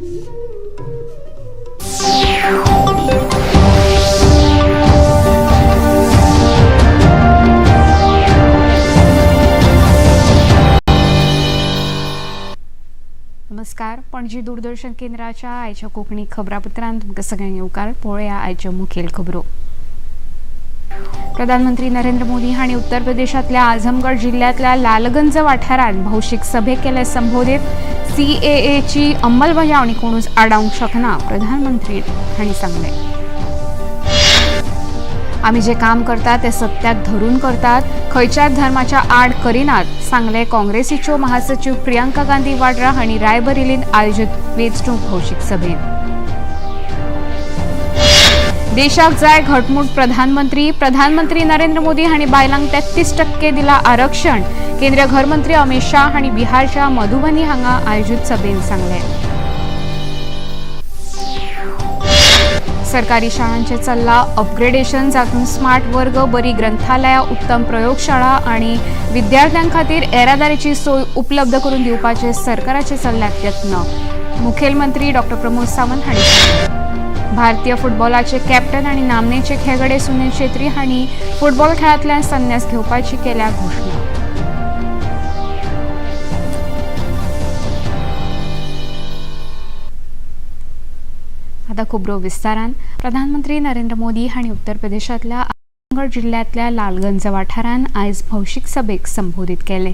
नमस्कार, पणजी दूरदर्शन केंद्राच्या आयच्या कोंकणी खबरापत्रांत तुमकां सगळ्यांक येवकार. पळोवया आयच्यो मुखेल खबरो. प्रधानमंत्री नरेंद्र मोदी हांणी उत्तर प्रदेशांतल्या आझमगड जिल्ल्यांतल्या लालगंज वाठारांत भौशीक सभेक केले संबोधीत. सीएएची अंमलबजावणी कोणूच आडावंक शकना, प्रधानमंत्री हांणी सांगलें. आमी जे काम करतात ते सत्याक धरून करतात, खंयच्याच धर्माच्या आड करिनात, सांगले काँग्रेसीच्यो महासचीव प्रियंका गांधी वाड्रा हांणी रायबरेलींत आयोजीत वेंचणूक भौशीक सभेत. देशाक जाय घटमूट प्रधानमंत्री. प्रधानमंत्री नरेंद्र मोदी हांणी बायलांक 33% दिला आरक्षण, केंद्रीय घरमंत्री अमित शाह हांणी बिहारच्या मधुबनी हांगा आयोजीत सभेत सांगलें. सरकारी शाळांचे चल्ला अपग्रेडेशन, जातूंत स्मार्ट वर्ग, बरी ग्रंथालयां, उत्तम प्रयोगशाळा आनी विद्यार्थ्यां खातीर येरादारीची सोय उपलब्ध करून दिवपाचे सरकाराचे चल्ल्यात यत्न, मुखेलमंत्री डॉक्टर प्रमोद सावंत हांणी सांगलें. भारतीय फुटबॉलाचे कॅप्टन आनी नामनेचे खेळगडे सुनील छेत्री हांणी फुटबॉल खेळांतल्यान संन्यास घेवपाची केल्या घोशणा. आता खबरो विस्तारान. प्रधानमंत्री नरेंद्र मोदी हांणी उत्तर प्रदेशांतल्या आझमगड जिल्ल्यांतल्या लालगंज वाठारांत आयज भौशीक सभेक संबोधीत केलें.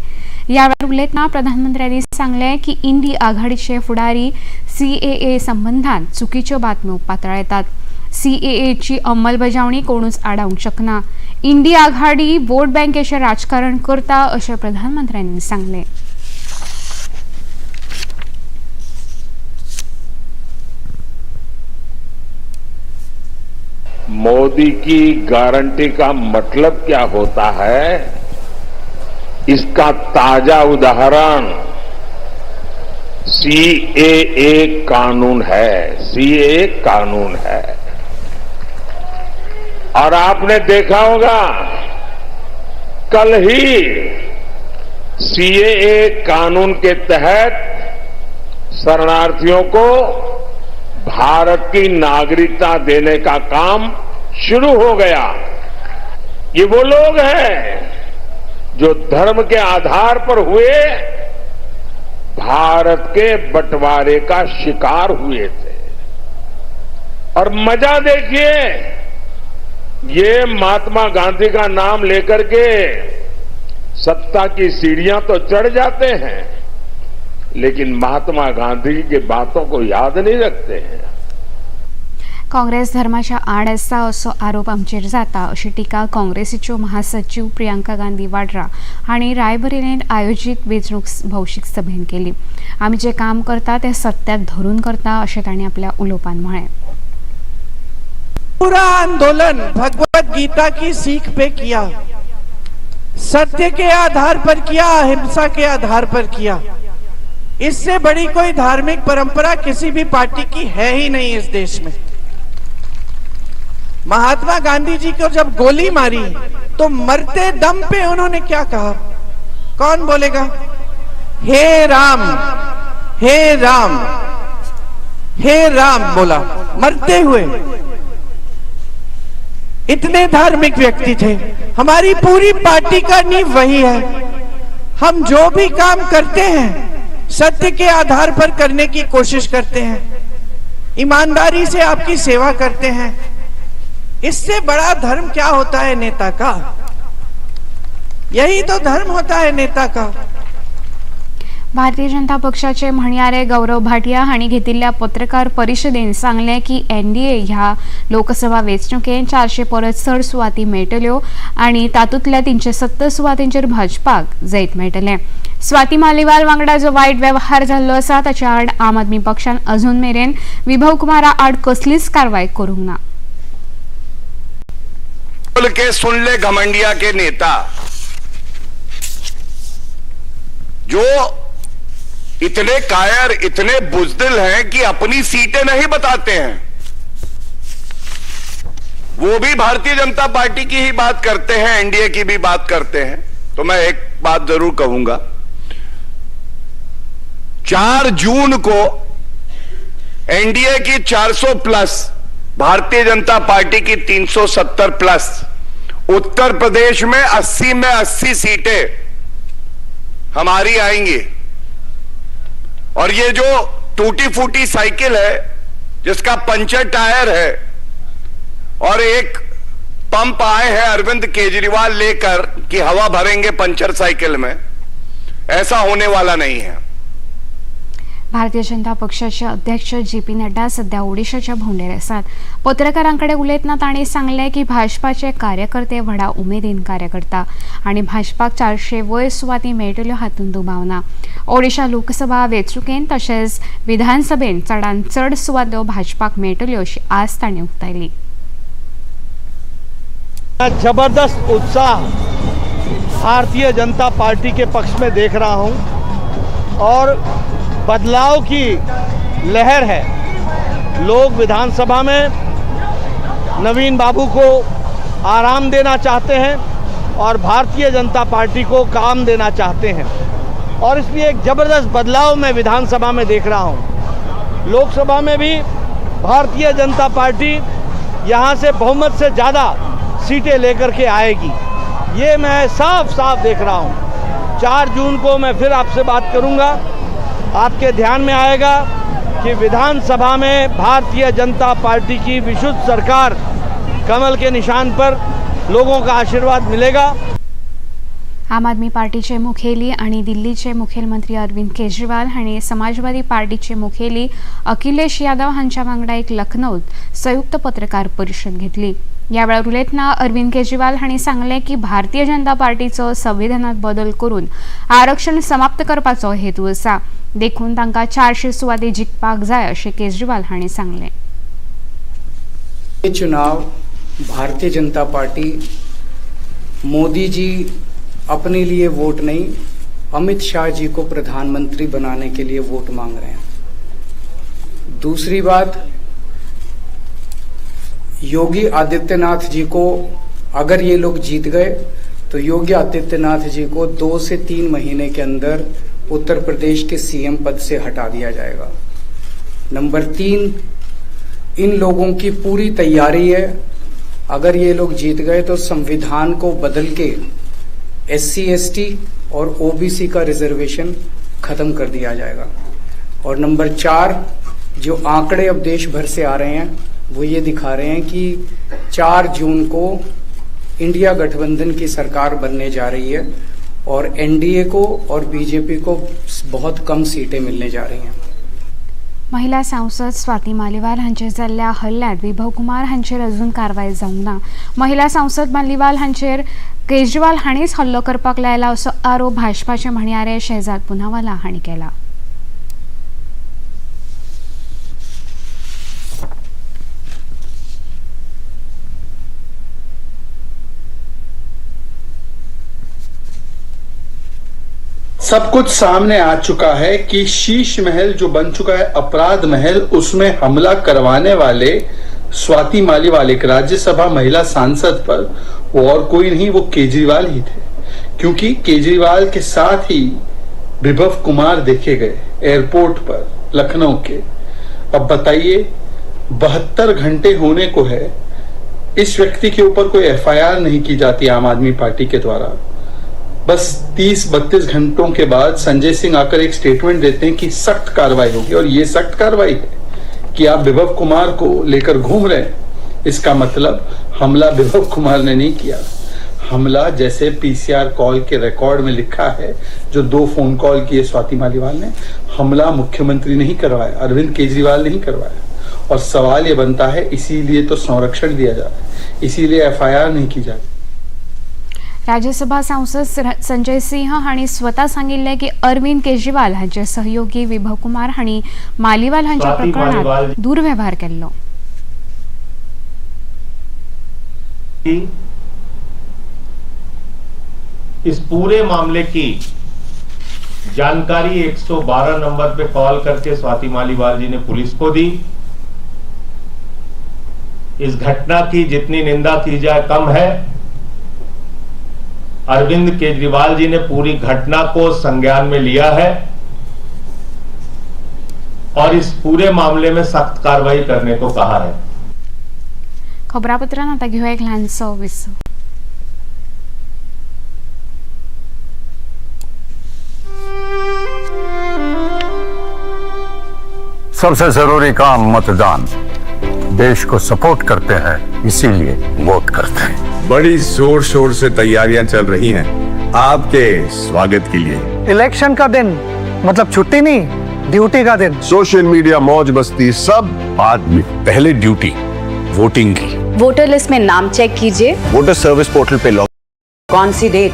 ह्या वेळार उलयतना प्रधानमंत्र्यांनी सांगलें की इंडी आघाडीचे फुडारी सीएए संबंधान चुकीच्यो बातम्यो पातळायतात. सीएएची अंमलबजावणी कोणूच आडावंक शकना. इंडी आघाडी वोट बँकेचें राजकारण करता, अशें प्रधानमंत्र्यांनी सांगलें. मोदी की गारंटी का मतलब क्या होता है, इसका ताजा उदाहरण सीएए कानून है। सीएए कानून है और आपने देखा होगा, कल ही सीएए कानून के तहत शरणार्थियों को भारत की नागरिकता देने का काम शुरू हो गया। ये वो लोग हैं जो धर्म के आधार पर हुए भारत के बंटवारे का शिकार हुए थे। और मजा देखिए, ये महात्मा गांधी का नाम लेकर के सत्ता की सीढ़ियां तो चढ़ जाते हैं, लेकिन महात्मा गांधी की बातों को याद नहीं रखते हैं। काँग्रेस धर्माच्या आड आसा असो आरोप आमचेर जाता, अशी टिका काँग्रेसीच्यो महासचीव प्रियंका गांधी वाड्रा हांणी रायबरेलींत आयोजीत वेंचणूक भौशीक सभेंत केली. आमी जे काम करता ते सत्याक धरून करता, अशें तांणी आपल्या उलोवपान म्हळें. पूरा आंदोलन भगवत गीता की सीख पे किया, सत्य के आधार पर किया, अहिंसा के आधार पर किया। इससे बड़ी कोई धार्मिक परंपरा किसी भी पार्टी की है ही नहीं इस देश में। महात्मा गांधी जी को जब गोली मारी तो मरते दम पे उन्होंने क्या कहा? कौन बोलेगा? हे राम, हे राम, हे राम बोला मरते हुए। इतने धार्मिक व्यक्ति थे। हमारी पूरी पार्टी का नींव वही है। हम जो भी काम करते हैं, सत्य के आधार पर करने की कोशिश करते हैं, ईमानदारी से आपकी सेवा करते हैं। इससे बड़ा धर्म क्या होता है नेता का? यही तो धर्म होता है नेता का। भारतीय जनता पक्षाचे म्हणयारे गौरव भाटिया हांणी घेतिल्ल्या पत्रकार परिशदेन सांगलें की एनडीए ह्या लोकसभा वेंचणुकेंत 400 परस चड सुवाती मेळटल्यो आनी तातूंतल्या 370 सुवातींचेर भाजपाक जैत मेळटलें. स्वाती मालिवाल वांगडा जो वायट वेव्हार जाल्लो आसा, ताच्या आड आम आदमी पक्षान अजून मेरेन विभव कुमारा आड कसलीच कारवाय करूंक ना. बोल के सुन ले घमंडिया के नेता, जो इतने कायर, इतने बुजदिल हैं कि अपनी सीटें नहीं बताते हैं, वो भी भारतीय जनता पार्टी की ही बात करते हैं, एनडीए की भी बात करते हैं। तो मैं एक बात जरूर कहूंगा, 4 जून को एनडीए की 400 प्लस, भारतीय जनता पार्टी की 370 प्लस, उत्तर प्रदेश में 80 में 80 सीटें हमारी आएंगी। और ये जो टूटी फूटी साइकिल है जिसका पंचर टायर है और एक पंप आए हैं अरविंद केजरीवाल लेकर कि हवा भरेंगे पंचर साइकिल में, ऐसा होने वाला नहीं है। भारतीय जनता पक्षाचे अध्यक्ष जे पी नड्डा सध्या ओडिशाच्या भोंवडेर आसात। पत्रकारां कडेन उलयतना तांणी सांगलें की भाजपाचे कार्यकर्ते व्हडा उमेदीन कार्य करता आनी भाजपाक 400 वयर सुवाती मेळटल्यो हातूंत दुबाव ना। ओडिशा लोकसभा वेंचणुकेंत तशेंच विधानसभेंत चडांत चड सुवातो भाजपाक मेळटल्यो अशी आस तांणी उक्तायली। जबरदस्त उत्साह भारतीय जनता पार्टी के पक्ष में देख रहा हूं और बदलाव की लहर है। लोग विधानसभा में नवीन बाबू को आराम देना चाहते हैं और भारतीय जनता पार्टी को काम देना चाहते हैं और इसलिए एक ज़बरदस्त बदलाव मैं विधानसभा में देख रहा हूं। लोकसभा में भी भारतीय जनता पार्टी यहां से बहुमत से ज़्यादा सीटें लेकर के आएगी, ये मैं साफ साफ देख रहा हूँ। 4 जून को मैं फिर आपसे बात करूँगा, आपके ध्यान में आएगा कि विधानसभा में भारतीय जनता पार्टी की विशुद्ध सरकार कमल के निशान पर लोगों का आशीर्वाद मिलेगा। आम आदमी पार्टीचे मुखेली आणि दिल्लीचे मुखेलमंत्री अरविंद केजरीवाल हांणी समाजवादी पार्टीचे मुखेली अखिलेश यादव हांच्या वांगडा एक लखनौत संयुक्त पत्रकार परिशद घेतली। ह्या वेळार उलयतना अरविंद केजरीवाल हांणी सांगलें की भारतीय जनता पार्टीचो संविधानात बदल करून आरक्षण समाप्त करपाचो हेतू आसा, देखून तांकां 400 सुवाती जिखपाक जाय अशें केजरीवाल हांणी सांगलें। हे चुनाव भारतीय जनता पार्टी मोदी जी अपने लिए वोट नहीं, अमित शाह जी को प्रधानमंत्री बनाने के लिए वोट मांग रहे हैं। दूसरी बात, योगी आदित्यनाथ जी को अगर ये लोग जीत गए तो योगी आदित्यनाथ जी को 2 से 3 महीने के अंदर उत्तर प्रदेश के सीएम पद से हटा दिया जाएगा। नंबर 3, इन लोगों की पूरी तैयारी है, अगर ये लोग जीत गए तो संविधान को बदल के SC ST और OBC का रिजर्वेशन खत्म कर दिया जाएगा। और नंबर 4, जो आंकड़े अब देश भर से आ रहे हैं वो ये दिखा रहे हैं कि 4 जून को इंडिया गठबंधन की सरकार बनने जा रही है और एनडीए को और बीजेपी को बहुत कम सीटें मिलने जा रही हैं। महिला सांसद स्वाती मालिवाल हांचेर जाल्ल्या हल्ल्यांत विभव कुमार हांचेर अजून कारवाय जावंक ना। महिला सांसद मालिवाल हांचेर केजरीवाल हांणीच हल्लो करपाक लायला असो आरोप भाजपाचे म्हणयारे शहजाद पुनावाला हांणी केला। सब कुछ सामने आ चुका है कि शीश महल जो बन चुका है अपराध महल, उसमें हमला करवाने वाले स्वाति मालीवाल, एक राज्यसभा महिला सांसद पर, वो और कोई नहीं, वो केजरीवाल ही थे। क्योंकि केजरीवाल के साथ ही विभव कुमार देखे गए एयरपोर्ट पर लखनऊ के। अब बताइए, 72 घंटे होने को है, इस व्यक्ति के ऊपर कोई एफआईआर नहीं की जाती आम आदमी पार्टी के द्वारा। बस 30-32 घंटों के बाद संजय सिंह आकर एक स्टेटमेंट देते हैं कि सख्त कार्रवाई होगी, और ये सख्त कार्रवाई है कि आप विभव कुमार को लेकर घूम रहे हैं। इसका मतलब हमला विभव कुमार ने नहीं किया। हमला जैसे पीसीआर कॉल के रिकॉर्ड में लिखा है, जो 2 फोन कॉल किए स्वाति मालीवाल ने, हमला मुख्यमंत्री नहीं करवाया, अरविंद केजरीवाल नहीं करवाया। और सवाल ये बनता है, इसीलिए तो संरक्षण दिया जा रहा है, इसीलिए एफआईआर नहीं की जा रही। राज्यसभा सांसद संजय सिंह हांणी स्वता सांगिल्लें की अरविंद केजरीवाल हांचे सहयोगी विभव कुमार हांणी मालीवाल हांच्या प्रकरणात दुर्व्यवहार केल्लो। इस पूरे मामले की जानकारी 112 नंबर पे कॉल करके स्वाति मालीवाल जी ने पुलिस को दी। इस घटना की जितनी निंदा की जाए कम है। अरविंद केजरीवाल जी ने पूरी घटना को संज्ञान में लिया है और इस पूरे मामले में सख्त कार्रवाई करने को कहा है। खबरापत्रान आतां घेवया एक ल्हानसो विसव। सबसे जरूरी काम मतदान। देश को सपोर्ट करते हैं, इसीलिए वोट करते हैं। बड़ी जोर शोर से तैयारियां चल रही हैं आपके स्वागत के लिए। इलेक्शन का दिन मतलब छुट्टी नहीं, ड्यूटी का दिन। सोशल मीडिया, मौज मस्ती सब बाद में, पहले ड्यूटी वोटिंग की। वोटर लिस्ट में नाम चेक कीजिए, water service portal pay log, कौन सी डेट,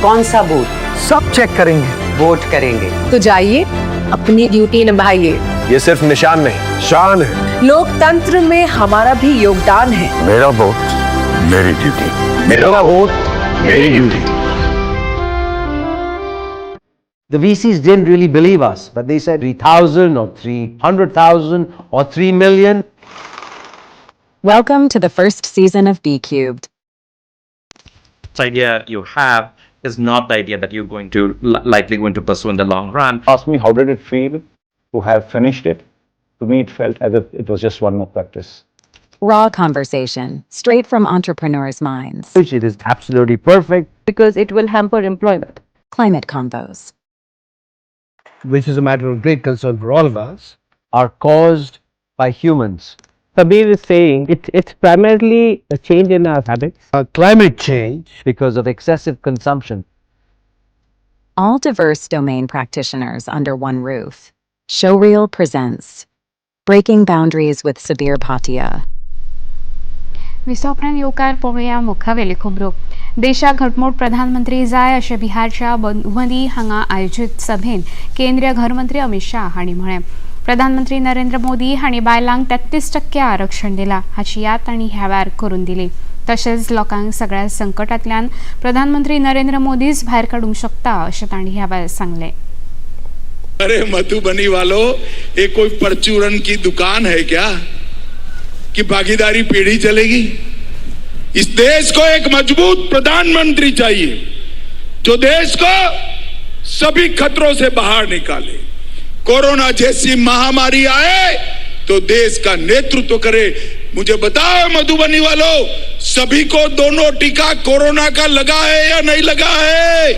कौन सा बूथ, सब चेक करेंगे, वोट करेंगे। तो जाइए, अपनी ड्यूटी निभाइए। ये सिर्फ निशान नहीं, शान है। लोकतंत्र में हमारा भी योगदान है। मेरा वोट मेरी ड्यूटी, मेरा वोट मेरी duty. The VCs didn't really believe us, but they said 3,000 or 300,000 or 3 million. Welcome to the first season of BCubed. Idea you have is not the idea that you're going to likely going to pursue in the long run. Ask me how did it feel to have finished it? To me, it felt as if it was just one more practice. Raw conversation, straight from entrepreneurs' minds. It is absolutely perfect. Because it will hamper employment. Climate Convos, which is a matter of great concern for all of us, are caused by humans. Sabir is saying it's primarily a change in our habits. Climate change. Because of excessive consumption. All diverse domain practitioners under one roof. Showreel presents Breaking Boundaries with Sabir Bhatia. विसव उपरांत येवकार पळोवया मुखावेली खबरो। देशाक घटमूट प्रधानमंत्री जाय अशें बिहारच्या मधुबनी हांगा आयोजीत सभेन केंद्रीय घरमंत्री अमित शाह हांणी म्हळें। प्रधानमंत्री नरेंद्र मोदी हांणी बायलांक 33% आरक्षण दिलां हाची याद तांणी ह्या वेळार करून दिली। तशेंच लोकांक सगळ्या संकटांतल्यान प्रधानमंत्री नरेंद्र मोदीच भायर काडूंक शकता अशें तांणी ह्या वेळार सांगलें। अरे मधुबनी वालों, ये कोई परचूरन की दुकान है क्या कि भागीदारी पीढ़ी चलेगी? इस देश को एक मजबूत प्रधानमंत्री चाहिए जो देश को सभी खतरों से बाहर निकाले। कोरोना जैसी महामारी आए तो देश का नेतृत्व करे। मुझे बताओ मधुबनी वालों, सभी को दोनों टीका कोरोना का लगा है या नहीं लगा है?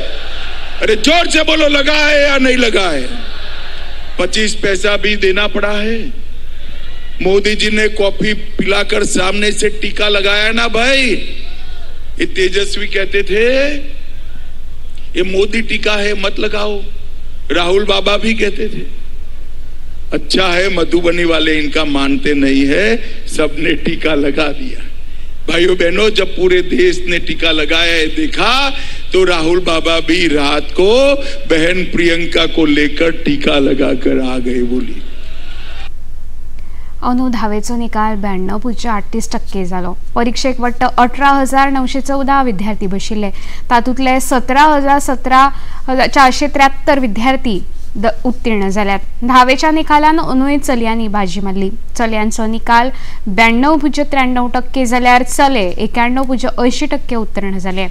अरे जोर से बोलो, लगा है या नहीं लगा है? 25 पैसा भी देना पड़ा है। मोदी जी ने कॉफी पिलाकर सामने से टीका लगाया ना भाई। ये तेजस्वी कहते थे ये मोदी टीका है, मत लगाओ। राहुल बाबा भी कहते थे। अच्छा है मधुबनी वाले इनका मानते नहीं है, सबने टीका लगा दिया। भाइयों बहनों, जब पूरे देश ने टीका लगाया है देखा, तो राहुल बाबा भी रात को बहन प्रियंका को लेकर टीका लगाकर आ गए। बोली अंदू धावेचो निकाल 92.38% जालो। परिक्षेक वट्ट 18,914 विद्यार्थी बशिल्ले, तातूंतले 17,473 विद्यार्थी उत्तीर्ण जाल्यात। धावेच्या निकालान अंदूय चलयांनी बाजी मारली। चलयांचो निकाल 92.93% जाल्यार चले 91.80% उत्तीर्ण जाले।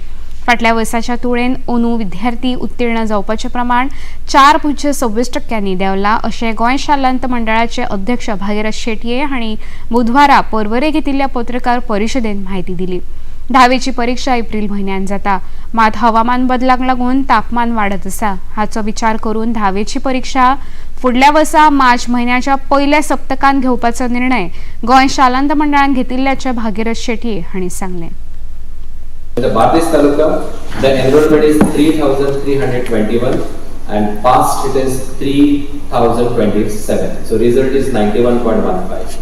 फाटल्या वर्साच्या तुळेन अंदू विद्यार्थी उत्तीर्ण जावपाचें प्रमाण 4.26% देंवलां अशें गोंय शालांत मंडळाचे अध्यक्ष भागीरथ शेटये हांणी बुधवारा पर्वरे घेतिल्ल्या पत्रकार परिशदेंत म्हायती दिली। धावेची परीक्षा एप्रिल म्हयन्यान जाता, मात हवामान बदलाक लागून तापमान वाडत आसा हाचो विचार करून धावेची परीक्षा फुडल्या वर्सा मार्च म्हयन्याच्या पयल्या सप्तकान घेवपाचो निर्णय गोंय शालांत मंडळान घेतिल्ल्याचें भागीरथ शेटये हांणी सांगलें। In the Bardez Taluka, the enrollment is 3,321 and passed it is 3,027. So result is 91.15.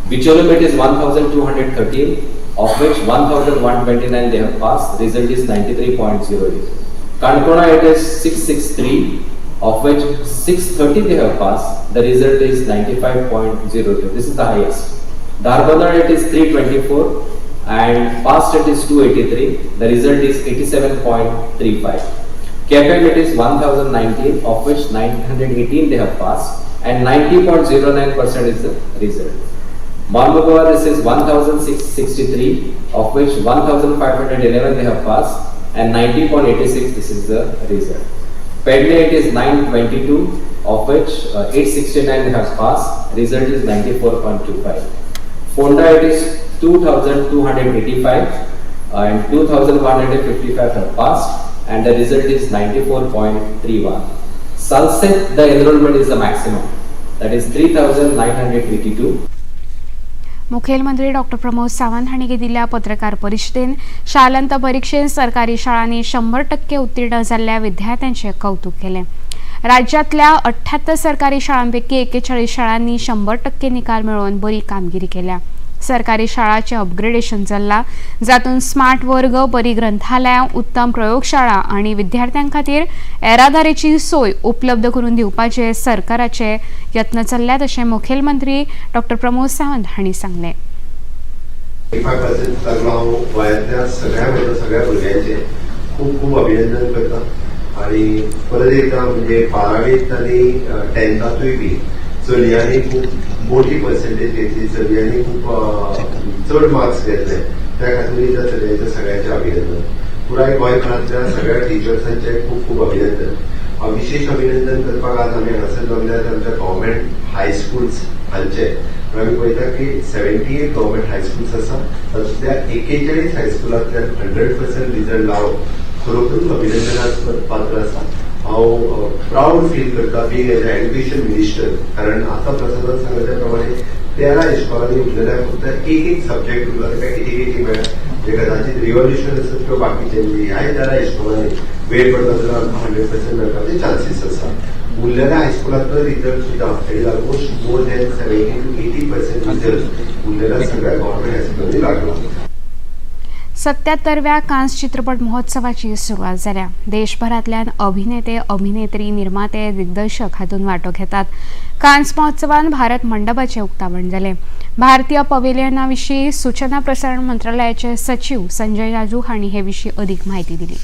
Bicholim it is 1,213, of which 1,129 they have passed. Result is 93.08. Kankona it is 663, of which 630 they have passed. The result is 95.02. This is the highest. Dharbandora it is 324. And passed it is 283. The result is 87.35. Kepem it is 1019, of which 918 they have passed, and 90.09% is the result. Mormugao this is 1663, of which 1511 they have passed, and 90.86 this is the result. Pedne it is 922, of which 869 have passed, result is 94.25. Ponda it is 2285 and 2155 have passed and the result is 94.31. Salcete, the enrollment is the maximum, that is 3982. मुखेलमंत्री doctor Pramod Sawant हांणी घेतिल्ल्या पत्रकार परिशदेन शालांत परिक्षेत सरकारी शाळांनी 100% उत्तीर्ण जाल्ल्या विद्यार्थ्यांचे कौतुक केलें. राज्यांतल्या 78 सरकारी शाळांपैकी 41 शाळांनी 100% निकाल मेळोवन बरी कामगिरी केल्या. सरकारी शाळांचें अपग्रेडेशन चल्लां, जातूंत स्मार्ट वर्ग, बरी ग्रंथालयां, उत्तम प्रयोगशाळा आनी विद्यार्थ्यां खातीर येरादारीची सोय उपलब्ध करून दिवपाचे सरकाराचे यत्न चल्ल्यात अशें मुखेलमंत्री डॉक्टर प्रमोद सावंत हांणी सांगलें. 85% लागलो. हांव गोंयांतल्या सगळ्या म्हज्या सगळ्या भुरग्यांचें खूब खूब अभिनंदन करता आनी परत एकदां म्हणजे बारावेंत आनी टेंथांतूय बी चलयांनी खूब मोठी पर्सेंटेज घेतली, चलयांनी खूब चड मार्क्स घेतले, त्या खातीर त्या चलयांचें सगळ्यांचें अभिनंदन. पुराय गोंयभरांतल्या सगळ्या टिचर्सांचें खूब खूब अभिनंदन. विशेष अभिनंदन करपाक आज आमी हांगासर जमल्यात आमच्या गव्हर्मेंट हायस्कुल्स हांचे. आमी पळयता की 78 गव्हर्मेंट हायस्कुल्स आसा, तातूंतल्या 41 हायस्कुलांतल्यान 100% रिजल्ट लावप खरोखरूच अभिनंदनास्पद पात्र आसा. हांव प्रावड फील करता being as a education minister, कारण आतां प्रसादान सांगले त्या प्रमाणे 13 इस्कॉलांनी उरलेल्या फक्त एक एक सब्जेक्ट उरला, ताका 80-80 मेळ्ळा, जे कदाचित रिव्होल्युशन आसत किंवा बाकीचे ह्याय 13 इस्कॉलांनी वेळ पडला जाल्यार आमकां 100% मेळपाचे चान्सीस आसा. उरलेल्या हायस्कुलांतलो रिजल्ट सुद्दां it is almost more than 70 to 80% result उरलेल्या सगळ्या गव्हर्मेंट हायस्कुलांनी लागला. 77व्या कान्स चित्रपट महोत्सवाची सुरवात जाल्या. देशभरांतल्यान अभिनेते, अभिनेत्री, निर्माते, दिग्दर्शक हातूंत वांटो घेतात. कान्स महोत्सवान भारत मंडपाचें उक्तावण जालें. भारतीय पवेलियना विशीं सूचना प्रसारण मंत्रालयाचे सचीव संजय जाजू हांणी हे विशीं अदीक म्हायती दिली.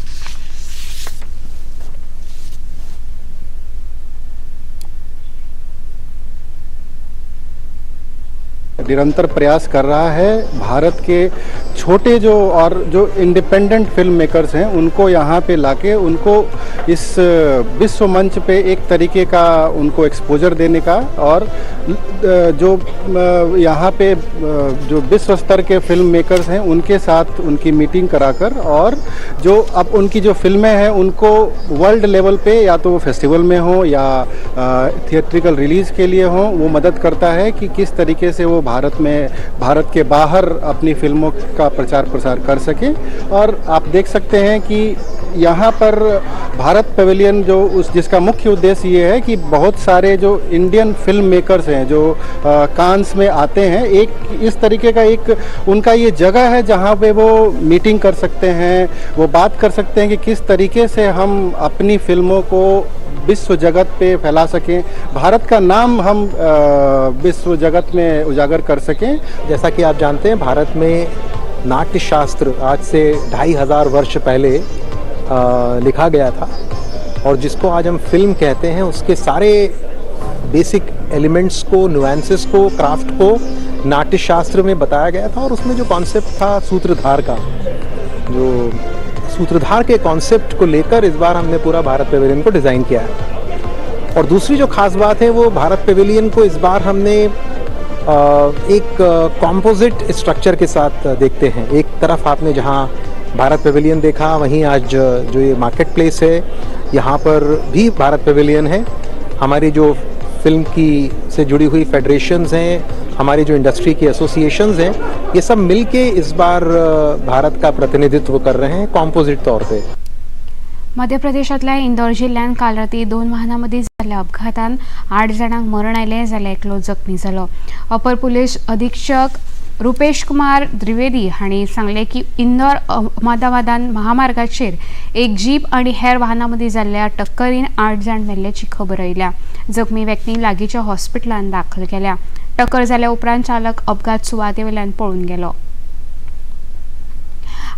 निरंतर प्रयास कर रहा है भारत के छोटे जो और जो इंडिपेंडेंट फिल्म मेकर्स हैं उनको यहाँ पे लाके उनको इस विश्व मंच पे एक तरीके का उनको एक्सपोजर देने का, और जो यहाँ पे जो विश्व स्तर के फिल्म मेकर्स हैं उनके साथ उनकी मीटिंग कराकर और जो अब उनकी जो फिल्में हैं उनको वर्ल्ड लेवल पे या तो वो फेस्टिवल में हो या थिएट्रिकल रिलीज़ के लिए हो, वो मदद करता है कि किस तरीके से वो भारत में, भारत के बाहर अपनी फिल्मों का प्रचार प्रसार कर सके। और आप देख सकते हैं कि यहाँ पर भारत पवेलियन जो उस जिसका मुख्य उद्देश्य ये है कि बहुत सारे जो इंडियन फिल्म मेकर्स हैं जो कान्स में आते हैं, एक इस तरीके का एक उनका ये जगह है जहाँ पे वो मीटिंग कर सकते हैं, वो बात कर सकते हैं कि किस तरीके से हम अपनी फिल्मों को विश्व जगत पे फैला सकें, भारत का नाम हम विश्व जगत में उजागर कर सकें। जैसा कि आप जानते हैं, भारत में नाट्यशास्त्र आज से 2500 वर्ष पहले लिखा गया था और जिसको आज हम फिल्म कहते हैं उसके सारे बेसिक एलिमेंट्स को, नुएंसेस को, क्राफ्ट को नाट्यशास्त्र में बताया गया था। और उसमें जो कॉन्सेप्ट था सूत्रधार का, जो सूत्रधार के कॉन्सेप्ट को लेकर इस बार हमने पूरा भारत पेवेलियन को डिज़ाइन किया है। और दूसरी जो खास बात है वो भारत पेवेलियन को इस बार हमने एक कॉम्पोजिट स्ट्रक्चर के साथ देखते हैं। एक तरफ आपने जहाँ भारत पेवेलियन देखा, वहीं आज जो ये मार्केट प्लेस है यहाँ पर भी भारत पेवेलियन है। हमारी जो फिल्म की से जुड़ी हुई फेडरेशंस हैं, हमारी जो इंडस्ट्री की एसोसिएशंस हैं, ये सब मिलके इस बार भारत का प्रतिनिधित्व कर रहे हैं कॉम्पोजिट तौर पे। मध्य प्रदेशांतल्या इंदौर जिल्ह्यांत काल राती 2 वाहनां मदीं जाल्ल्या अपघातान 8 जाणांक मरण आयलें जाल्यार एकलो जखमी जालो. अपर पुलीस अधीक्षक रुपेश कुमार द्विवेदी हांणी सांगलें की इंदौर अहमदाबादान महामार्गाचेर एक जीप आनी हेर वाहनां मदीं जाल्ल्या टक्करीन 8 जाण मेल्ल्याची खबर आयल्या. जखमी व्यक्तींक लागींच्या हॉस्पिटलांत दाखल केल्या. टक्कर जाल्या उपरांत चालक अपघात सुवातेवेल्यान पळून गेलो.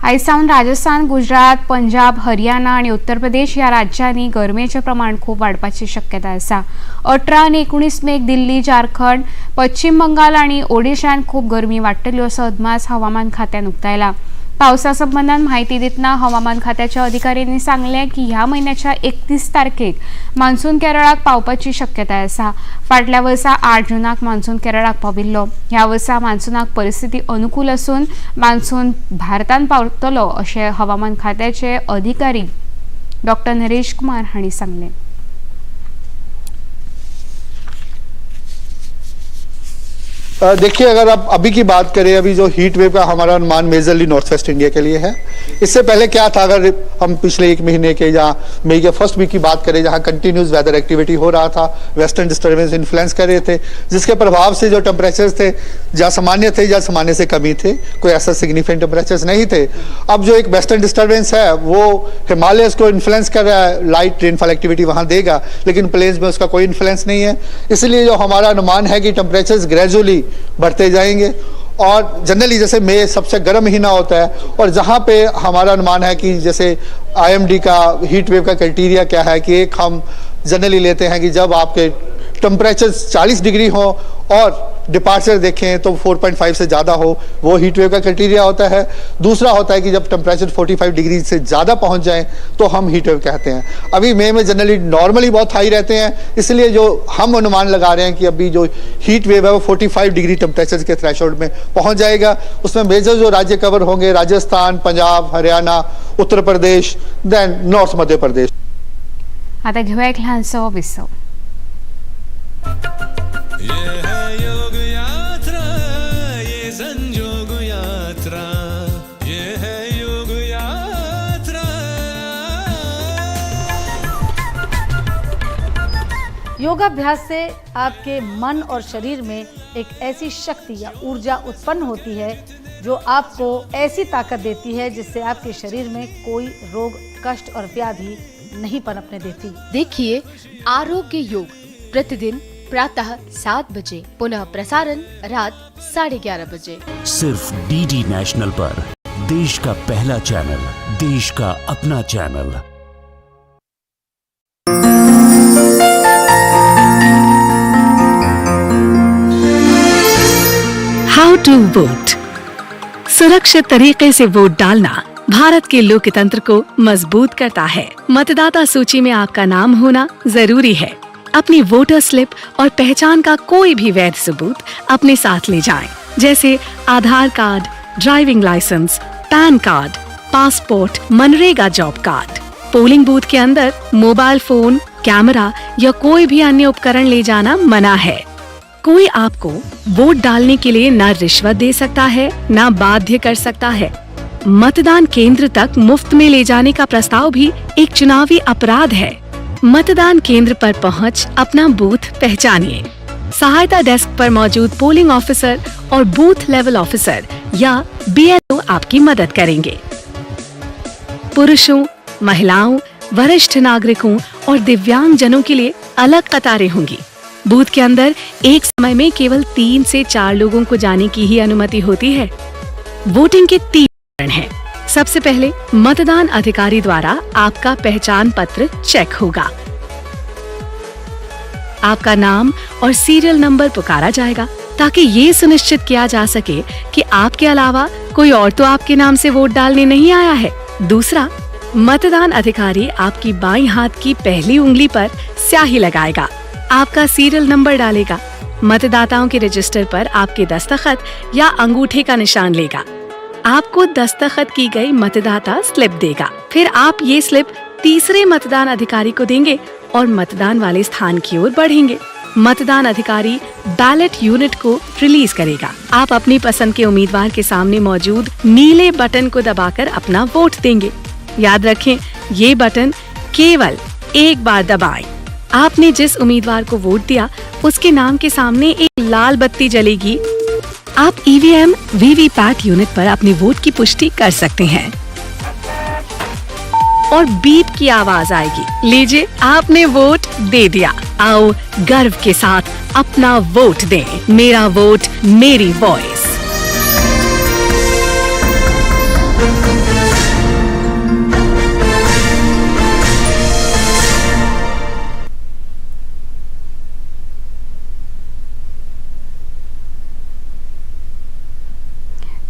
आयज सावन राजस्थान, गुजरात, पंजाब, हरियाणा आनी उत्तर प्रदेश ह्या राज्यांनी गरमेचें प्रमाण खूब वाडपाची शक्यता आसा. 18 आनी 19 मेक दिल्ली, झारखंड, पश्चिम बंगाल आनी ओडिशांत खूब गरमी वाडटली असो अदमास हवामान खात्यान उक्तायला. पावसा संबंदान म्हायती दितना हवामान खात्याच्या अधिकाऱ्यांनी सांगलें की ह्या म्हयन्याच्या 31 तारखेक मान्सून केरळाक पावपाची शक्यताय आसा. फाटल्या वर्सा 8 जूनाक मान्सून केरळाक पाविल्लो. ह्या वर्सा मान्सूनाक परिस्थिती अनुकूल आसून मान्सून भारतान पावतलो अशें हवामान खात्याचे अधिकारी डॉक्टर नरेश कुमार हांणी सांगलें. देखिए, अगर आप अभी की बात करें, अभी जो हीट वेव का हमारा अनुमान majorly north west India K लिए है. इससे पहले क्या था, अगर हम पिछले एक महीने के या मई के फर्स्ट वीक की बात करें, जहां कंटिन्यूस वेदर एक्टिविटी हो रहा था, वेस्टर्न डिस्टर्बेंस इन्फ्लुएंस कर रहे थे, जिसके प्रभाव से जो टेम्परेचर्स थे या सामान्य थे या सामान्य से कमी थे, कोई ऐसा सिग्निफिकेंट टेम्परेचर्स नहीं थे. अब जो एक वेस्टर्न डिस्टर्बेंस है वो हिमालय को इन्फ्लुएंस कर रहा है, लाइट रेनफॉल एक्टिविटी वहाँ देगा, लेकिन प्लेन्स में उसका कोई इन्फ्लुएंस नहीं है. इसलिए जो हमारा अनुमान है कि टेम्परेचर्स ग्रेजुअली बढ़ते जाएंगे. और जनरली जैसे मई सबसे गर्म महीना होता है, और जहाँ पे हमारा अनुमान है कि जैसे आईएमडी का हीट वेव का क्राइटेरिया क्या है कि एक हम जनरली लेते हैं कि जब आपके टेम्परेचर 40 डिग्री हो और डिपार्चर देखें तो 4.5 से ज़्यादा हो, वो हीट वेव का क्राइटेरिया होता है. दूसरा होता है कि जब टेम्परेचर 45 डिग्री से ज़्यादा पहुंच जाए तो हम हीट वेव कहते हैं. अभी मई में जनरली नॉर्मली बहुत हाई रहते हैं, इसलिए जो हम अनुमान लगा रहे हैं कि अभी जो हीट वेव है वो 45 डिग्री टेम्परेचर के थ्रेशोल्ड में पहुँच जाएगा. उसमें मेजर जो राज्य कवर होंगे Rajasthan, Punjab, Haryana, Uttar Pradesh, then north Madhya Pradesh. आता घेऊया एक लहानसो विसव. ये है योग यात्रा, ये संजोग यात्रा, ये है योग यात्रा. योगाभ्यास से आपके मन और शरीर में एक ऐसी शक्ति या ऊर्जा उत्पन्न होती है जो आपको ऐसी ताकत देती है जिससे आपके शरीर में कोई रोग, कष्ट और व्याधि नहीं पनपने देती. देखिए आरोग्य योग प्रतिदिन प्रातः 7 बजे, पुनः प्रसारण रात 11:30 बजे, सिर्फ डीडी नेशनल पर. देश का पहला चैनल, देश का अपना चैनल. How to vote. सुरक्षित तरीके से वोट डालना भारत के लोकतंत्र को मजबूत करता है. मतदाता सूची में आपका नाम होना जरूरी है. अपनी वोटर स्लिप और पहचान का कोई भी वैध सबूत अपने साथ ले जाएं, जैसे Aadhaar card, driving licence, PAN card, passport, MNREGA job card. Polling booth K अंदर मोबाइल फोन, कैमरा या कोई भी अन्य उपकरण ले जाना मना है. कोई आपको वोट डालने के लिए न रिश्वत दे सकता है, न बाध्य कर सकता है. मतदान केंद्र तक मुफ्त में ले जाने का प्रस्ताव भी एक चुनावी अपराध है. मतदान केंद्र पर पहुंच अपना बूथ पहचानिए. सहायता डेस्क पर मौजूद पोलिंग ऑफिसर और बूथ लेवल ऑफिसर या बीएलओ आपकी मदद करेंगे. पुरुषों, महिलाओं, वरिष्ठ नागरिकों और दिव्यांगजनों के लिए अलग कतारें होंगी. बूथ के अंदर एक समय में केवल 3 से 4 लोगों को जाने की ही अनुमति होती है. वोटिंग के 3 चरण हैं. सबसे पहले मतदान अधिकारी द्वारा आपका पहचान पत्र चेक होगा. आपका नाम और सीरियल नंबर पुकारा जाएगा ताकि ये सुनिश्चित किया जा सके कि आपके अलावा कोई और तो आपके नाम से वोट डालने नहीं आया है. दूसरा, मतदान अधिकारी आपकी बाईं हाथ की पहली उंगली पर स्याही लगाएगा, आपका सीरियल नंबर डालेगा, मतदाताओं के रजिस्टर पर आपके दस्तखत या अंगूठे का निशान लेगा, आपको दस्तखत की गई मतदाता स्लिप देगा. फिर आप ये स्लिप तीसरे मतदान अधिकारी को देंगे और मतदान वाले स्थान की ओर बढ़ेंगे. मतदान अधिकारी बैलेट यूनिट को रिलीज करेगा. आप अपनी पसंद के उम्मीदवार के सामने मौजूद नीले बटन को दबाकर अपना वोट देंगे. याद रखें, ये बटन केवल एक बार दबाएं. आपने जिस उम्मीदवार को वोट दिया उसके नाम के सामने एक लाल बत्ती जलेगी. आप ईवीएम वीवीपैट यूनिट पर अपने वोट की पुष्टि कर सकते हैं और बीप की आवाज आएगी. लीजिए, आपने वोट दे दिया. आओ गर्व के साथ अपना वोट दें. मेरा वोट मेरी वॉइस.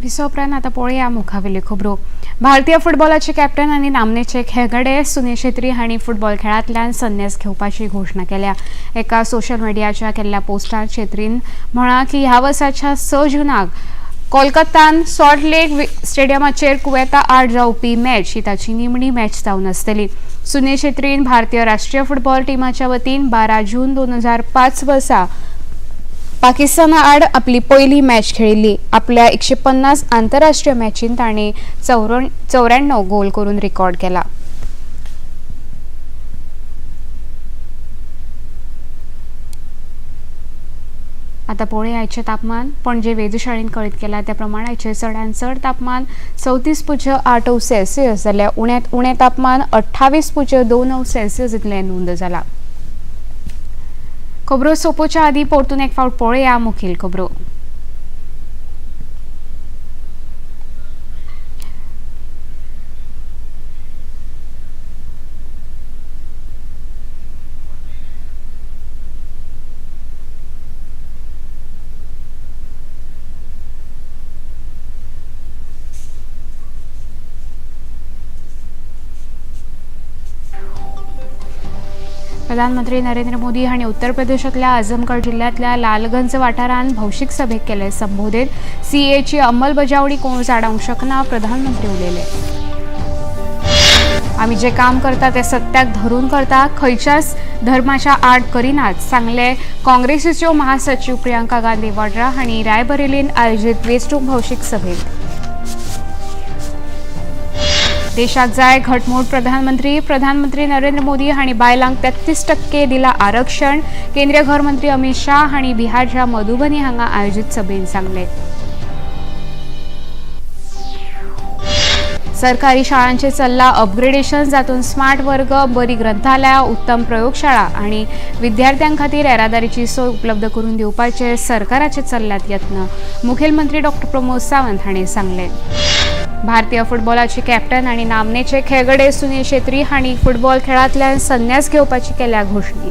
विसो उपरांत आतां पळोवया मुखावेल्यो खबरो. भारतीय फुटबॉलाचे कॅप्टन आनी नामनेचे खेळगडे सुनील छेत्री हांणी फुटबॉल खेळांतल्यान संन्यास घेवपाची घोशणा केल्या. एका सोशल मिडियाच्या केल्ल्या पोस्टात छेत्रीन म्हळां की ह्या वर्साच्या 6 जूनाक कोलकातान सॉल्ट लेक स्टेडियमाचेर कुवेता आड जावपी मॅच ही ताची निमणी मॅच जावन आसतली. सुनील छेत्रीन भारतीय राष्ट्रीय फुटबॉल टिमाच्या वतीन 12 जून 2005 वर्सा पाकिस्ताना आड आपली पयली मॅच खेळिल्ली. आपल्या 150 आंतरराष्ट्रीय मॅचीन ताणें 94 गोल करून रेकॉर्ड केला. आता पळोवया आयचें तापमान. पणजे वेधशाळेन कळीत केला त्या प्रमाण आयचें चडांत चड तापमान 34.8 अंश सेल्सियस जाल्यार उण्यांत उणें तापमान 28.2 अंश सेल्सियस इतलें नोंद जाला. खबरो सोंपोवच्या आदीं परतून एक फावट पळोवया मुखेल खबरो. प्रधानमंत्री नरेंद्र मोदी हांणी उत्तर प्रदेशांतल्या आझमगड जिल्ल्यांतल्या लालगंज वाठारांत भौशीक सभेक केले संबोधीत. सीएची अंमलबजावणी कोण आडावंक शकना, प्रधानमंत्री उलयले. आमी जे काम करता ते सत्याक धरून करता, खंयच्याच धर्माच्या आड करिनात, सांगले काँग्रेसीच्यो महासचीव प्रियंका गांधी वड्रा हांणी रायबरेलीन आयोजीत वेंचणूक भौशीक सभेत. देशाक जाय घटमूट प्रधानमंत्री. प्रधानमंत्री नरेंद्र मोदी हांणी बायलांक 33% दिला आरक्षण. केंद्रीय घरमंत्री अमित शाह हांणी बिहारच्या मधुबनी हांगा आयोजीत सभेन सांगले. सरकारी शाळांचे चल्ला अपग्रेडेशन, जातून स्मार्ट वर्ग, बरी ग्रंथालयां, उत्तम प्रयोगशाळा आनी विद्यार्थ्यां खातीर येरादारीची सोय उपलब्ध करून दिवपाचे सरकाराचे चल्ल्यात यत्न, मुखेलमंत्री डॉ प्रमोद सावंत हांणी सांगले. भारतीय फुटबॉलाचे कॅप्टन आनी नामनेचे खेळगडे सुनील छेत्री हांणी फुटबॉल खेळांतल्यान संन्यास घेवपाची केल्या घोशणा.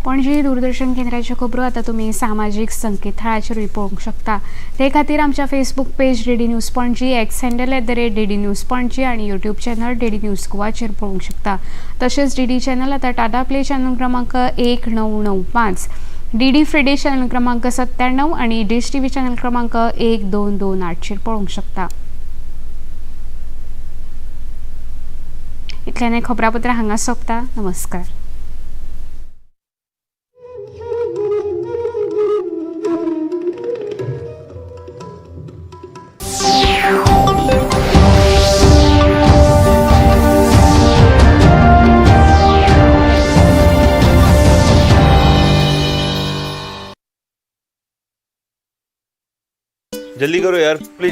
पणजी दूरदर्शन केंद्राच्यो खबरो आतां तुमी सामाजीक संकेतथळाचेरूय पळोवंक शकता. ते खातीर आमच्या Facebook page DD news Panaji, X handle @DD news Panaji आनी यूट्यूब चॅनल डीडी न्यूज गोवाचेर पळोवंक शकता. तशेंच डीडी चॅनल आतां टाटा प्ले चॅनल क्रमांक 1995, डीडी फ्री चॅनल क्रमांक 97 आनी डिश टीव्ही चॅनल क्रमांक 1228चेर पळोवंक शकता. इतल्यान खबरापत्रां हांगा सोंपता. नमस्कार. जल्दी करो यार प्लीज.